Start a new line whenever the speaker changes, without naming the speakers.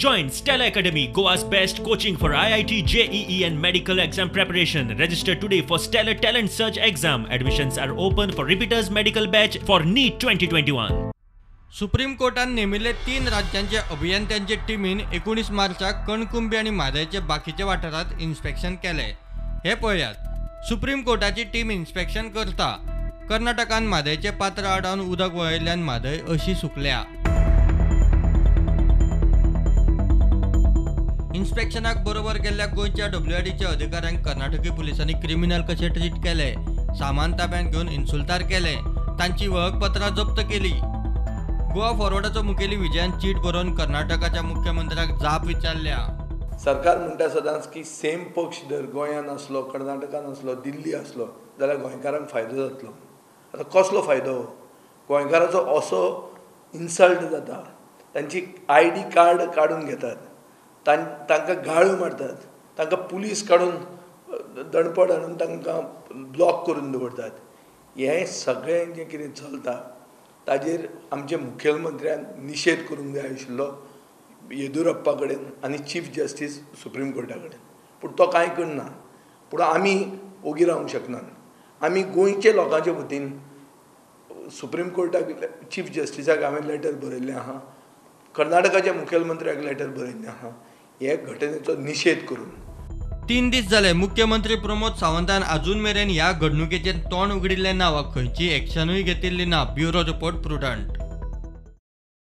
Join Stellar Academy, Goa's best coaching for IIT, JEE and medical exam preparation. Register today for Stellar Talent Search exam. Admissions are open for repeaters medical batch for NEET 2021.
Supreme कोर्टान नेमिल्ले 3 राज्यांचे अभियंत्यांचे टिमीन 19 मार्चाक कणकुंबी आनी म्हादयचे बाकीचे वाठारांत inspection केले. हे पळयात, supreme कोर्टाची team inspection करता. कर्नाटकान म्हादयचे पात्र आडावन उदक वळयल्ल्यान म्हादय अशी सुकल्या. इन्स्पेक्शनाक बरोबर गेल्ल्या गोंयच्या डब्ल्यूआरडीच्या अधिकाऱ्यांक कर्नाटकी पुलिसांनी क्रिमिनल कशे ट्रीट केले, सामान ताब्यांत घेवन इन्सुल्तार केले, तांची वळखपत्रां जप्त केली. गोवा फॉरवर्डाचो मुखेली विजयान चीट बरोवन कर्नाटकाच्या मुख्यमंत्र्याक जाप विचारल्या.
सरकार म्हणटा सदांच की सेम पक्ष जर गोंयांत आसलो, कर्नाटकान आसलो, दिल्ली आसलो जाल्यार गोंयकारांक फायदो जातलो. आतां कसलो फायदो? गोंयकाराचो असो इन्सल्ट जाता, तांची ID card काडून घेतात, तांकां गाळ्यो मारतात, तांकां पुलीस काडून दणपट हाडून तांकां ब्लॉक करून दवरतात. हें सगळें जें कितें चलता ताजेर आमच्या मुखेलमंत्र्यान निशेध करूंक जाय आशिल्लो येदियुरप्पा कडेन आनी चीफ जस्टीस सुप्रीम कोर्टा कडेन, पूण तो कांय करना. पूण आमी ओगी रावंक शकनात. आमी गोंयच्या लोकांच्या वतीन सुप्रीम कोर्टाक चीफ जस्टिसाक हांवें लेटर बरयल्लें आहा, कर्नाटकाच्या मुखेलमंत्र्याक लेटर बरयल्लें आहा हे घटनेचो निशेध करून.
3 दीस जाले मुख्यमंत्री प्रमोद सावंतान अजून मेरेन ह्या घडणुकेचेर तोंड उगडिल्लें ना वा खंयची एक्शनूय घेतिल्ली ना. Bureau report, Prudent.